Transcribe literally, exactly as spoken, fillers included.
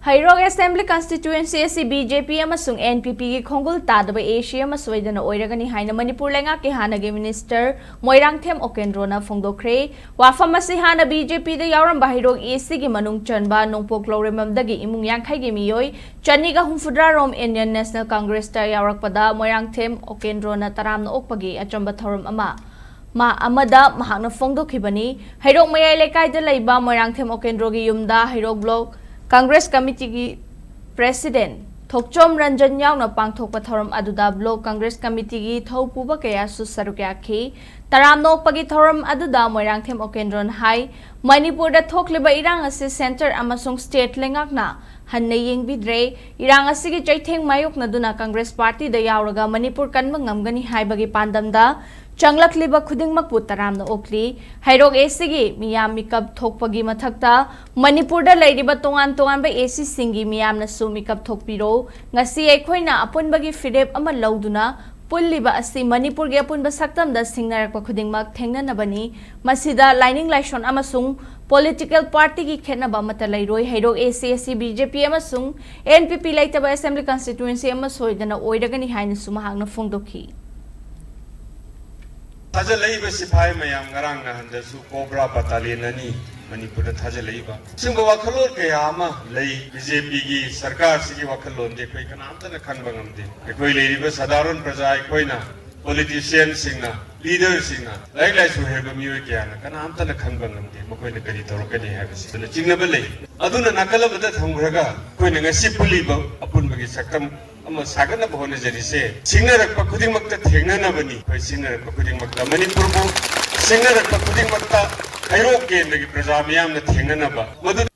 ꯍꯩꯔꯣꯛ Assembly Constituency ꯑꯁꯤ B J P ꯑꯃꯁꯨꯡ N P P ꯒꯤ ꯈꯣꯡꯒꯨꯜ ꯇꯥꯗꯕ A C ꯑꯃ ꯁꯣꯏꯗꯅ ꯑꯣꯏꯔꯒꯅꯤ ꯍꯥꯏꯅ ꯃꯅꯤꯄꯨꯔ ꯂꯩꯉꯥꯛꯀꯤ ꯍꯥꯟꯅꯒꯤ Minister ꯃꯣꯏꯔꯥꯡꯊꯦꯝ ꯎꯀꯦꯟꯗ꯭ꯔꯣꯅ ꯐꯣꯡꯗꯣꯛꯈ꯭ꯔꯦ꯫ ꯋꯥꯐꯝ ꯑꯁꯤ ꯍꯥꯟꯅ B J P the ꯌꯥꯎꯔꯝꯕ Heirok A C ꯒꯤ ꯃꯅꯨꯡ ꯆꯟꯕ ꯅꯣꯡꯄꯣꯛ ꯂꯧꯔꯦꯝꯕꯝꯗꯒꯤ ꯏꯃꯨꯡ ꯌꯥꯡꯈꯩꯒꯤ ꯃꯤꯑꯣꯏ ꯆꯅꯤꯒ ꯍꯨꯝꯐꯨꯇꯔꯥ ꯔꯣꯝ Indian National Congress ꯇ ꯌꯥꯎꯔꯛꯄꯗ ꯃꯣꯏꯔꯥꯡꯊꯦꯝ ꯎꯀꯦꯟꯗ꯭ꯔꯣꯅ ꯇꯔꯥꯝꯅ ꯑꯣꯛꯄꯒꯤ ꯑꯆꯝꯕ ꯊꯧꯔꯝ ꯑꯃ ꯃꯥ ꯑꯃꯗ ꯃꯍꯥꯛꯅ ꯐꯣꯡꯗꯣꯛꯈꯤꯕꯅꯤ꯫ ꯍꯩꯔꯣꯛ ꯃꯌꯥꯏ ꯂꯩꯀꯥꯏꯗ ꯂꯩꯕ ꯃꯣꯏꯔꯥꯡꯊꯦꯝ ꯎꯀꯦꯟꯗ꯭ꯔꯣꯒꯤ ꯌꯨꯝꯗ ꯍꯩꯔꯣꯛ Block Congress Committee ꯒꯤ President ꯊꯣꯛꯆꯣꯝ ꯔꯟꯖꯟ ꯌꯥꯎꯅ ꯄꯥꯡꯊꯣꯛꯄ ꯊꯧꯔꯝ ꯑꯗꯨꯗ Block Congress Committee ꯒꯤ ꯊꯧꯄꯨꯕ ꯀꯌꯥꯁꯨ ꯁꯔꯨꯛ ꯌꯥꯈꯤ꯫ ꯇꯔꯥꯝꯅ ꯑꯣꯛꯄꯒꯤ ꯊꯧꯔꯝ ꯑꯗꯨꯗ ꯃꯣꯏꯔꯥꯡꯊꯦꯝ ꯎꯀꯦꯟꯗ꯭ꯔꯣꯅ ꯍꯥꯏ, ꯃꯅꯤꯄꯨꯔꯗ ꯊꯣꯛꯂꯤꯕ ꯏꯔꯥꯡ ꯑꯁꯤ Centre ꯑꯃꯁꯨꯡ State ꯂꯩꯉꯥꯛꯅ ꯍꯟꯅ ꯌꯦꯡꯕꯤꯗ꯭ꯔꯦ꯫ ꯏꯔꯥꯡ ꯑꯁꯤꯒꯤ ꯆꯩꯊꯦꯡ ꯃꯥꯌꯣꯛꯅꯗꯨꯅ Congress Party ꯗ ꯌꯥꯎꯔꯒ ꯃꯅꯤꯄꯨꯔ ꯀꯟꯕ ꯉꯝꯒꯅꯤ ꯍꯥꯏꯕꯒꯤ ꯄꯥꯟꯗꯝꯗ ꯆꯪꯂꯛꯂꯤꯕ ꯈꯨꯗꯤꯡꯃꯛꯄꯨ ꯇꯔꯥꯝꯅ ꯑꯣꯛꯂꯤ꯫ ꯍꯩꯔꯣꯛ A C ꯒꯤ ꯃꯤꯌꯥꯝ ꯃꯤꯀꯞ ꯊꯣꯛꯄꯒꯤ ꯃꯊꯛꯇ ꯃꯅꯤꯄꯨꯔꯗ ꯂꯩꯔꯤꯕ ꯇꯣꯉꯥꯟ ꯇꯣꯉꯥꯟꯕ A C ꯁꯤꯡꯒꯤ ꯃꯤꯌꯥꯝꯅꯁꯨ ꯃꯤꯀꯞ ꯊꯣꯛꯄꯤꯔꯣ꯫ ꯉꯁꯤ ꯑꯩꯈꯣꯏꯅ ꯑꯄꯨꯟꯕꯒꯤ ꯐꯤꯔꯦꯞ ꯑꯃ ꯂꯧꯗꯨꯅ ꯄꯨꯜꯂꯤꯕ ꯑꯁꯤ ꯃꯅꯤꯄꯨꯔꯒꯤ ꯑꯄꯨꯟꯕ ꯁꯛꯇꯝꯗ ꯁꯤꯡꯅꯔꯛꯄ ꯈꯨꯗꯤꯡꯃꯛ ꯊꯦꯡꯅꯅꯕꯅꯤ꯫ ꯃꯁꯤꯗ ꯂꯥꯏꯅꯤꯡ ꯂꯥꯏꯁꯣꯟ ꯑꯃꯁꯨꯡ political party ꯒꯤ ꯈꯦꯠꯅꯕ ꯑꯃꯠꯇ ꯂꯩꯔꯣꯏ꯫ ꯍꯩꯔꯣꯛ A C ꯑꯁꯤ B J P ꯑꯃꯁꯨꯡ N P P ꯂꯩꯇꯕ Assembly Constituency ꯑꯃ ꯁꯣꯏꯗꯅ ꯑꯣꯏꯔꯒꯅꯤ ꯍꯥꯏꯅꯁꯨ ꯃꯍꯥꯛꯅ ꯐꯣꯡꯗꯣꯛꯈꯤ꯫ ꯊꯥꯖꯤꯜꯂꯛꯏꯕ ꯁꯤꯐꯥꯏ ꯃꯌꯥꯝ, ꯉꯔꯥꯡ ꯅꯍꯥꯟꯗꯁꯨ Cobra Battalion ꯑꯅꯤ ꯃꯅꯤꯄꯨꯔꯗ ꯊꯥꯖꯤꯜꯂꯛꯏꯕ, ꯁꯤꯒꯨꯝꯕ ꯋꯥꯈꯜꯂꯣꯟ ꯀꯌꯥ ꯑꯃ ꯂꯩ꯫ B J P ꯒꯤ ꯁꯔꯀꯥꯔꯁꯤꯒꯤ ꯋꯥꯈꯜꯂꯣꯟꯗꯤ ꯑꯩꯈꯣꯏ ꯀꯅꯥꯝꯇꯅ ꯈꯟꯕ ꯉꯝꯗꯦ꯫ ꯑꯩꯈꯣꯏ ꯂꯩꯔꯤꯕ ꯁꯥꯗꯥꯔꯣꯟ ꯄ꯭ꯔꯖꯥ ꯑꯩꯈꯣꯏꯅ, politician ꯁꯤꯡꯅ, leader ꯁꯤꯡꯅ, ꯂꯥꯏꯔꯤꯛ ꯂꯥꯏꯁꯨ ꯍꯩꯕ ꯃꯤꯑꯣꯏ ꯀꯌꯥꯅ ꯀꯅꯥꯝꯇꯅ ꯈꯟꯕ ꯉꯝꯗꯦ ꯃꯈꯣꯏꯅ ꯀꯔꯤ ꯇꯧꯔꯛꯀꯅꯤ ꯍꯥꯏꯕꯁꯤ꯫ ꯑꯗꯨꯅ ꯆꯤꯡꯅꯕ ꯂꯩ꯫ ꯑꯗꯨꯅ ꯅꯥꯀꯜ ꯑꯃꯗ ꯊꯝꯈ꯭ꯔꯒ ꯑꯩꯈꯣꯏꯅ ꯉꯁꯤ ꯄꯨꯜꯂꯤꯕ ꯑꯄꯨꯟꯕꯒꯤ ꯁꯛꯇꯝ ꯑꯃ ꯁꯥꯒꯠꯅꯕ ꯍꯣꯠꯅꯖꯔꯤꯁꯦ, ꯁꯤꯡꯅꯔꯛꯄ ꯈꯨꯗꯤꯡꯃꯛꯇ ꯊꯦꯡꯅꯅꯕꯅꯤ꯫ ꯑꯩꯈꯣꯏ ꯁꯤꯡꯅꯔꯛꯄ ꯈꯨꯗꯤꯡꯃꯛꯇ, ꯃꯅꯤꯄꯨꯔꯕꯨ ꯁꯤꯡꯅꯔꯛꯄ ꯈꯨꯗꯤꯡꯃꯛꯇ ꯍꯩꯔꯣꯛ ꯀꯦꯟꯗ꯭ꯔꯒꯤ ꯄ꯭ꯔꯖꯥ ꯃꯤꯌꯥꯝꯅ ꯊꯦꯡꯅꯅꯕ, ꯃꯗꯨ